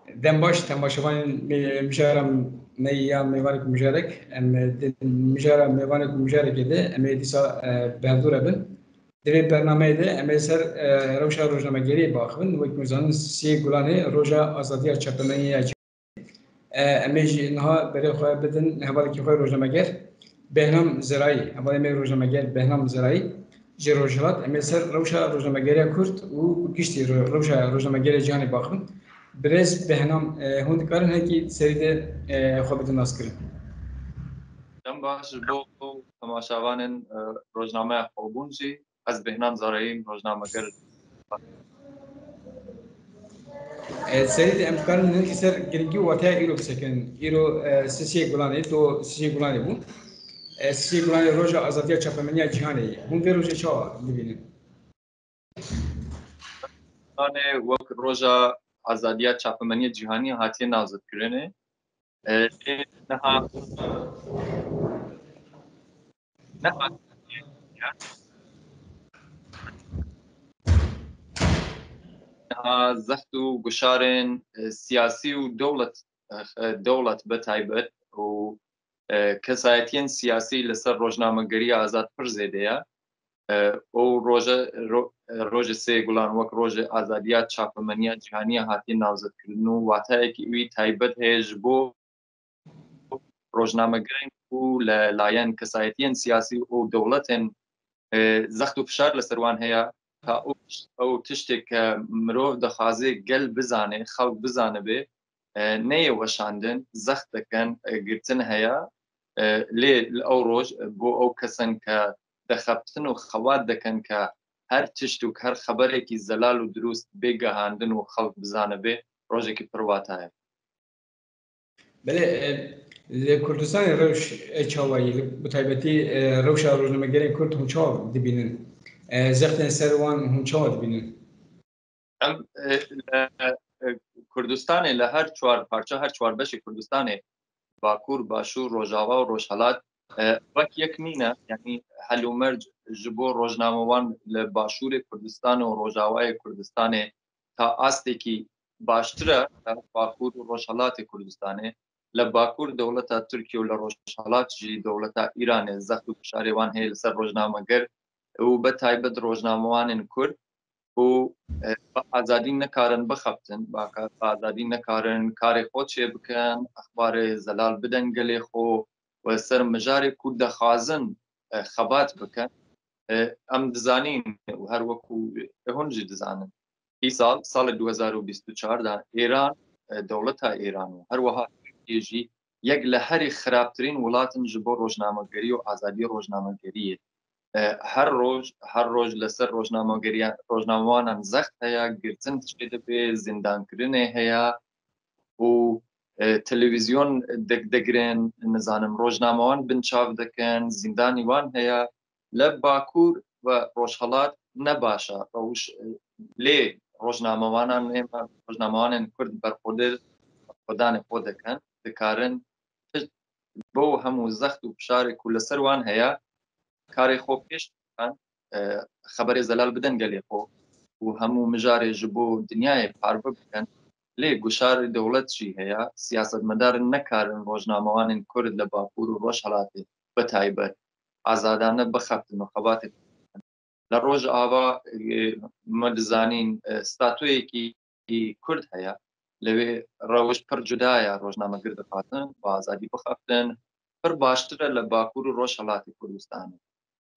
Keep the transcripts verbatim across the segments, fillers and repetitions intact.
Dem baş temaşevanên mê-, mijara me ya mêvanek û mijarek. Em di mijara mêvanek û mijarekê de em ê dîsa, e, bi hevdû re bin. Di vê bernameyê de em ê ser, e, rewşa rojnamegeriyê biaxivin. Wek me zanin, sê Gulanê roja azadiya çapemeniyê ya cîhanê. E, em ê jî niha berê xwe bidin hevalekî xwe rojnameger Behnam Zerayî. Hevalê me rojnameger Behnam Zerayî ji Rojhilat. Em ê ser rewşa rojnamegeriya Kurd û giştî ro-, rewşa rojnamegerê cîhanê biaxivin. Birêz Behnam, e, hûn dikarin hekî serî de, e, xwe bidin naskirin? Dem baş ji bo temaşevanên, e, rojnameya Xwebûn jî. Ez Behnam Zerayî im, rojnameger. E, serî de em dikarin hingî ser giringî û wateya îro bisekinin. Îro, e, sisiyê Gulanê, do sisiyê Gulanê bû. E, sisiyê Gulanê roja azadiya çapemeniya cîhanê ye. Hûn vê rojê çawa dibînin? Gulanê wek roja azadiya çapemeniya cîhanê hatiye navzetkirinê. E, lê niha, niha, niha zext û guşarên, e, siyasî û dewlet, e, dewlet bi taybet û, e, kesayetiyên siyasî li ser rojnamegeriya azad pir zêde ye. E, û roje, ro-, e, rojê sê Gulan wek rojê azadiya çapemeniya cîhaniya hatiye navzetkirin û wateyekî wî taybet heye ji bo rojnamegerên ku li layên kesayetiyên siyasî û dewletên, e, zext û fişar li ser wan heye, ka ew, ew tiştê ke mirov dixwaze gel bizane, xelk bizanibe, e, neyê weşandin, zext dikin, e, girtin heye, e, lê li ew roj, e, bo ew kesan ke dixebtin û xebat dikin ke her tişt û her xeberekî zelal û dirust bê gihandin û xelk bizanibe, rojekî pir wata ye. Belê, e, li Kurdistanê rewş e çawa ye? Li, bi taybetî, e, rewşa rojnamegerên Kurd hûn çawa dibînin? E, zextên ser wan hûn çawa dibînin? Em, e, li, e, Kurdistanê, li her çar parça, her çar beşê Kurdistanê, Bakur, Başûr, Rojava û Rojhelat, e, wek yek nîne, yanî hel û merc ji bo rojnamewan li Başûrê Kurdistanê û Rojavayê Kurdistanê ta astekî baştir e, li Bakur û Rojhelatê Kurdistanê. Li Bakur dewleta Tirkiye û li Rojhelat jî dewleta Îranê zext û fişarê wan heye li ser rojnameger û bi taybet rojnamewanên Kurd û, e, bi azadî nikarin bixebtin, bi ka-, bi azadî nikarin karê xwe çêbikin, exbarê zelal bidin gelê xwe û li ser mijarê ku dixwazin, e, xebat bikin. E, em dizanîn û her wekû hûn jî dizanin, îsal, salê du hezar û bîst û çar de Êran, e, dewleta Êran û her wiha Tirkiye jî yek li herî xirabtirîn welat in ji bo rojnamegerî û azadiyê rojnamegeriyê. E, her roj, her roj li ser rojnamegeriya-, rojnamewanan zext heye, girtin çêdibe, zîndankirinê heye û, e, televîzyon dig-, digirin, nizanim, rojnamewan binçav dikin, zîndanî wan heye. Li Bakur ve Rojhelat ne baş e rewş, e, lê rojnamewanan ê me, rojnamewanên Kurd berxwedê, berxwedanê xwe dikin, dikarin bo hemû zext û fişarê ku li ser wan heye, karê xwe pêş bixin, e, xeberê zelal bidin gelê xwe û hemû mijarê ji bo dinyayê parve bikin. Lê guşarê dewlet jî heye, siyasetmedar nekarin rojnamewanên Kurd li Bakur û Rojhelatê bi taybet azadane bixebtin û xebatê xwe bikin. Li Rojava, e, me dizanîn, e, statuyekî Kurd heye. Li wê rewş pir cuda ye, rojnameger dixwazin bi azadî bixebtin. Pir baştir e li Bakur û Rojhelatê Kurdistanê.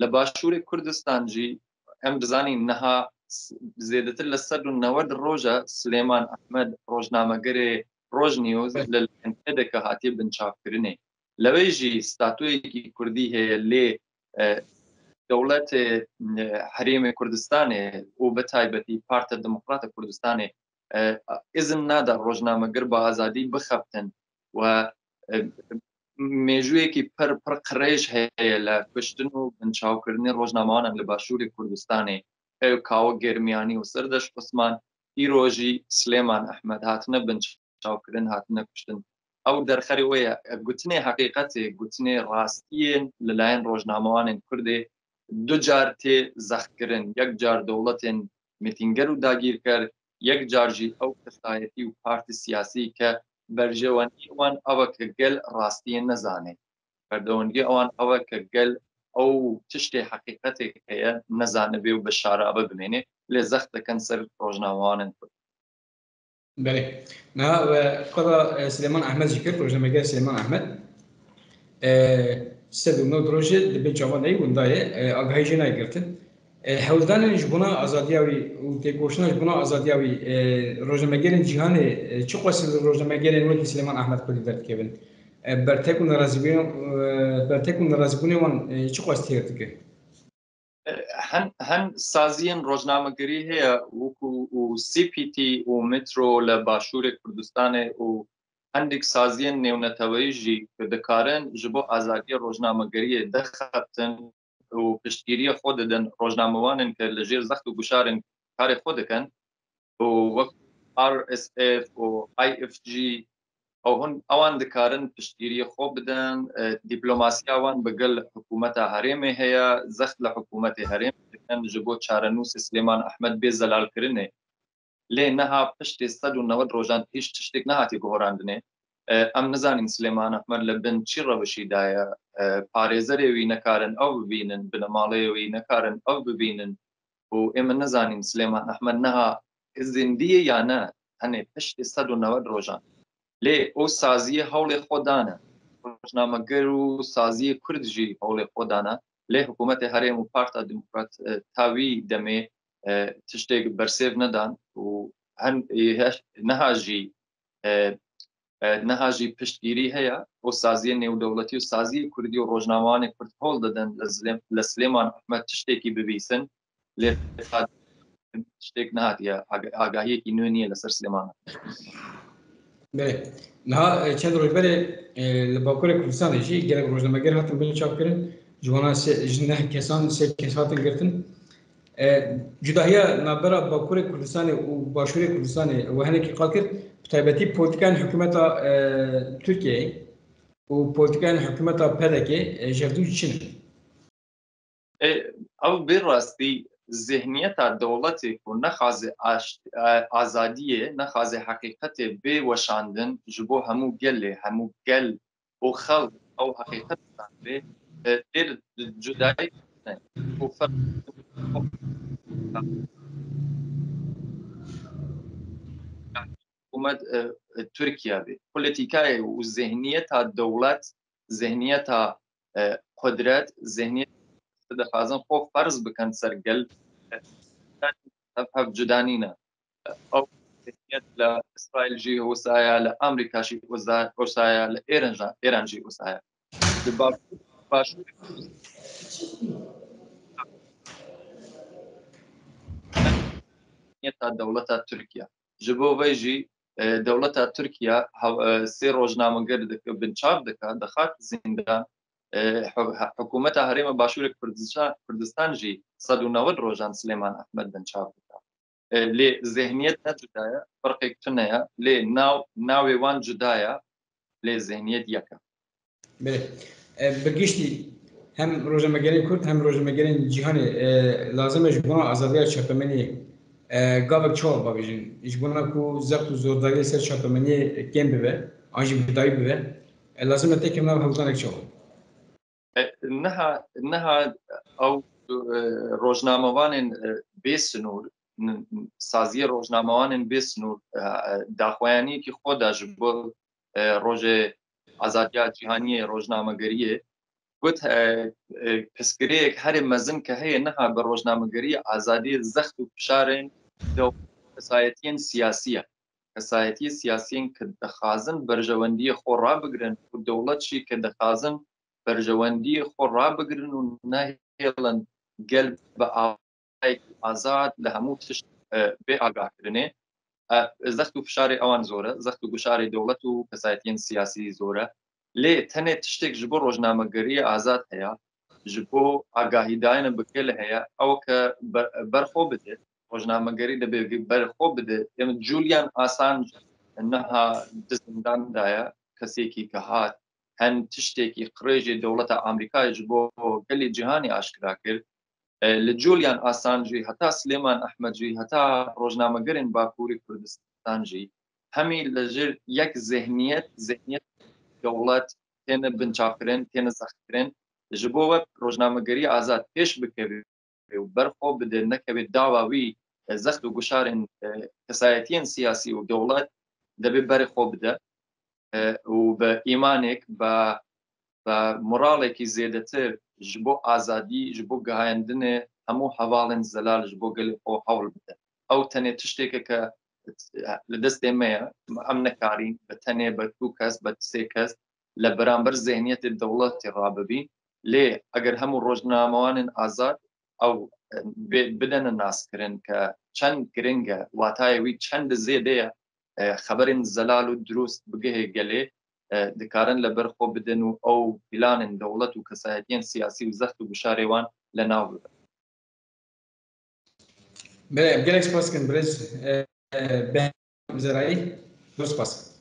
Li Başûrê Kurdistan jî em dizanîn niha s-, zêdetir li sed û newed roj e Silêman Ehmed, rojnamegerê Rojnews, li L N T D K hatiye binçavkirinê. Li wê jî statuyekî Kurdî heye, lê, e, dewletê, e, Herêmê Kurdistanê û bi taybetî Partiya Demokrata Kurdistanê, e, izin nade rojnameger bi azadî bixebtin we, e, mêjûyekî pir, pir qirêj heye li kuştin û binçavkirinê rojnamewanan li Başûrê Kurdistanê. Ew Kawo Germiyanî û Serdeş Osman, îro jî Silêman Ehmed hatine binçavkirin, hatine kuştin. Ew derxerê wê ye. Gotinê heqîqetê, gotinê rastiyên li layên rojnamewanên Kurdê du car tê zextkirin. Yek car dewletên mîtînger û dagîrker, Yek car jî ew kesayetî û partî siyasî ke berjewendî wan ew e ke gel rastiyê nezane. Berjewendî wan ew e ke gel ew tiştê heqîqetê heye nezanibe û bi şarabe bimêne. Lê zext dikin ser rojnamewanên Kurd. Belê. Niha we qada, e, Silêman Ehmed jî kir, rojnameger Silêman Ehmed. E, sed û nod rojê di bin çavan de yî winda ye, e, agahî jê nayê girtin. E, hewldanên ji bona azadiya wî û têkoşîna ji bona azadiya wî, e, rojnamegerên cîhanê, e, çi qas li rojnamegerên wekî Silêman Ehmed Xwedî derdikevin? E, bertek û nerazîbûn-, e, bertek û nerazîbûnê wan, e, çi qas têr dike? Hin, hin saziyên rojnamegerî heye, wekû û C P T û Metro li Başûrê Kurdistanê û hindik saziyên nêwneteweyî jî ku dikarin ji bo azadiyê rojnamegeriyê derxebtin û piştgiriyê xwe didin rojnamewanên ku li jêr zext û gujarên karê xwe dikin û wek R S F û I F G, ew hûn, ewan dikarin piştgiriyê xwe bidin. E, diplomasiya wan bi gel hikûmeta herêmê heye, zext li hikûmetê herêmê dikin ji bo çarenûsê Silêman Ehmed bê zelalkirinê. Lê niha piştê sed û newed rojan hîç tiştek nehatiye guherandinê. E, em nizanîn Silêman Ehmed li bin çi rewişî de ye. E, parêzerê wî nekarin ew bibînin, binemaleyê wî nekarin ew bibînin. Û ê min nizanîn Silêman Ehmed niha zindî ye ya ne, henê piştê sed û newed rojan. Lê û saziyê hewlê xwe dane. Rojnameger û saziyê Kurd jî hewlê xwe dane. Lê hikûmetê herêm û Parta Demokrat, e, ta wî demê, e, tiştek bersêv nedan û hen, e, heş-, niha jî, e, e, niha jî piştgirî heye û saziyê nêwdewletî û saziyê Kurdî û rojnamewanê Kurd hol didin li Zilêm-, li Silêman Ehmed tiştekî bibîsin. Lê tiştek nehatiye, aga-, agahiyekî nû niye li ser Silêman. Belê. Niha, e, çend roj berê, e, li Bakurê Kurdistanê jî gelek rojnameger hatin bin çapkirin. Ji wana sê, ji neh kesan sê kes hatin girtin. E, cudahiya navbera Bakurê Kurdistanê û Başûrê Kurdistanê we hinekî qal kir, bi taybetî polîtîkayên hikûmeta, e, Tirkiyeyê û polîtîkayên hikûmeta P D K, e, ji hevdû çi ne? E, ew bi rastî zihniyeta dewletê ku nexwaze aş-, e, azadiyê, nexwaze heqîqetê bê weşandin ji bo hemû gelê, hemû gel û xelk ew heqîqet zanibê, e, têr cudayî ne. Û fer-, hikûmet, e, e, Tirkiye bê. Polîtîkayê û zihniyeta dewlet, zihniyeta, e, qudret, zihniyet dixwazin xwe ferz bikin ser gel, e, hev, hev cuda nîne. Ew zihniyet li Îsraîl jî wisa ye, li Amerîka jî wisa, wisa ye, li Êran, Êran jî wisa ye. Li Baş-, Başûrê zihniyeta dewleta Tirkiye. Ji bo vê jî, e, dewleta Tirkiye hev-, e, sê rojnameger dik-, binçav dike, dixat zîndan. E, hi-, hi-, hikûmeta Herêma Başûrê Kurdistan, Kurdistan jî sed û newid rojan Silêman Ehmed binçav dike. E, lê zihniyet ne cuda ye, ferqek tune ye, lê nav, navê wan cuda ye, lê zihniyet yek e. Belê. E, bi giştî hem rojnamegerên Kurd hem rojnamegerên cîhanê, e, lazim e ji bona azadiya çapemeniyê, e, gavek çawa bavêjin? Ji bona ku zext û zordariyê ser çapemeniyê kêm bibe, an jî bi dayî bibe, e, lazim e têkevin nav hewldanek çawa? E, niha, niha ew, e, rojnamevanên, e, bê sinûr, n-, n-, saziyê rojnamevanên bê sinûr, e, e, daxuyaniyekî xwe da ji bo, e, rojê azadiya cîhaniyê rojnamegeriyê. Got, e, e, pirsgirêk herê mezin ke heye niha bi rojnamegeriyê azadiyê zext û fişarên dew-, kesayetiyên siyasî ye. Kesayetiyê siyasiyên ke dixwazin berjewendiyê xwe rabigirin û dewlet jî ke dixwazin berjewendiyê xwe rabigirin û nehêlin gel bi awayekî azad li hemû tişt, e, bê agahkirinê. E, zext û fişarê ewan zor e, zext û guşarê dewlet û kesayetiyên siyasî zor e. Lê tenê tiştek ji bo rojnamegeriyê azad heye, ji bo agahîdayene bi gelê heye, ew ke ber-, berxwe bide, rojnamegerî dibê berxwe bide. Em Julian Assange niha di zindan de ye, kesekî ke hat, hen tiştekî qirêjê dewleta Amerîkayê ji bo gelê cîhanê aşkera kir. E, li Julian Assange jî, heta Silêman Ehmed jî, heta rojnamegerên Bakurê Kurdistan jî, hemî li jir yek zihniyet, zihniyet dewlet têne binçavkirin, têne zextkirin. Ji bo we rojnamegerî azad pêş bikeve û berxwe bide, nekeve dawa wî, e, zext û guşarên, e, kesayetiyên siyasî û dewlet debe berê xwe bide, e, û bi îmanek, bi, bi moralekî zêdetir ji bo azadî, ji bo gihayandinê hemû hevalên zelal ji bo gelê xwe hewl bide. Ew tenê tişteke ke li destê me ye, em nekarîn bi tenê, bi du kes, bi sê kes li beramber zihniyetê dewletê rabibîn. Lê eger hemû rojnamewanên azad ew, e, bê-, bidene naskirin ke çend giring e, watayê wî çend zêde ye, e, xeberên zelal û dirust bigihê gelê, e, dikarin li ber xwe bidin û ew planên dewlet û kesayetiyên siyasî û zext û guşarê wan li nav bibin. Belê, em gelek spas dikin birêz, e, e, Behnam Zerayî. Zor spas.